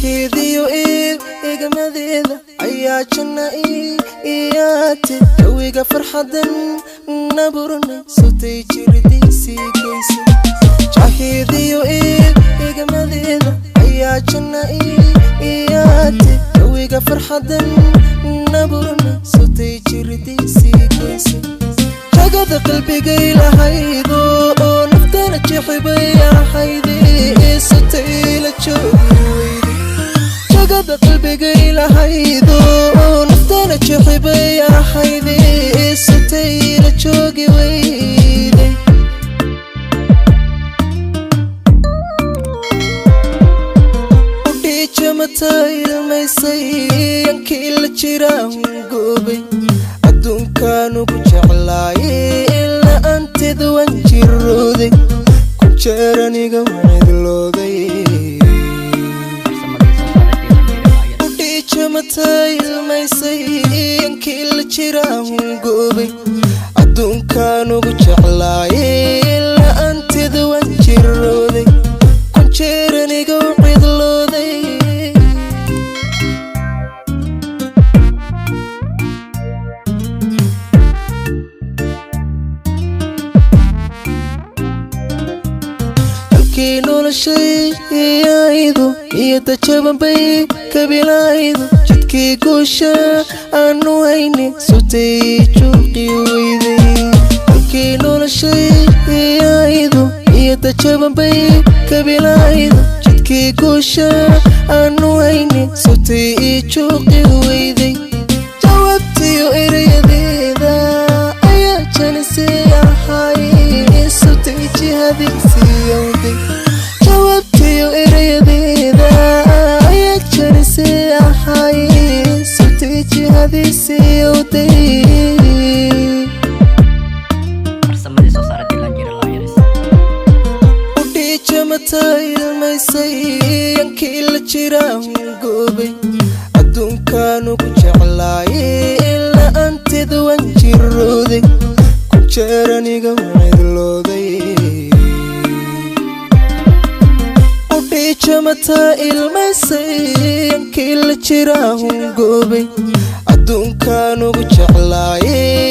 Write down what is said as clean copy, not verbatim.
Jahidiyo igmadeeda ayaa janna iyaate, jawiga farxadan naburna sutay jirdiisii goysay. Jahidiyo igmadeeda ayaa janna iyaate, jawiga farxadan naburna sutay jirdiisii goysay. Jagada qalbigay lahaydo oo naftana jexibay ahayde, sutay la joogi weyday. Jagada qalbigay lahaydo oo naftana jexibay ahayde, sutay la joogi weyday. Udhiijamata ilmaysay yankii la jiraan goobay, adduunkaan ugu jeclaayay la'aanteed waan jirooday, ku jeer aniga cidlooday. Farsamadii soo saaray Dilanjire Lyres. Udhiijamata ilmaysay yankii la jiraan goobay, adduunkaan ugu jeclaayay la'aanteed waan jirooday, ku jeer aniga cidlooday. Halkii noloshayaydu iyo dajaban bay kabilaaydu, jidkii guusha aanu hayni sutay juuqi weyday. Halkii noloshayaydu iyo dajaban bay kabilaaydu, jidkii guusha aanu hayni sutay juuqi weyday. Jawaabtiyo erayadeeda ayaa janisay ahaay, sutay jihadiisiyowday. Jawaabtiyo erayadeeda ayaa janisay ahaay, sutay jihadiisiyowday. Farsamadii soo saaray Dilanjire Lyres. Udhiijamata ilmaysay yankii la jiraan goobay, adduunkaan ugu jeclaayay la'aanteed waan jirooday, ku jeer aniga cidlooday. Udhiijamata ilmaysay yankii la jiraan goobay, adduunkaan ugu jeclaayay.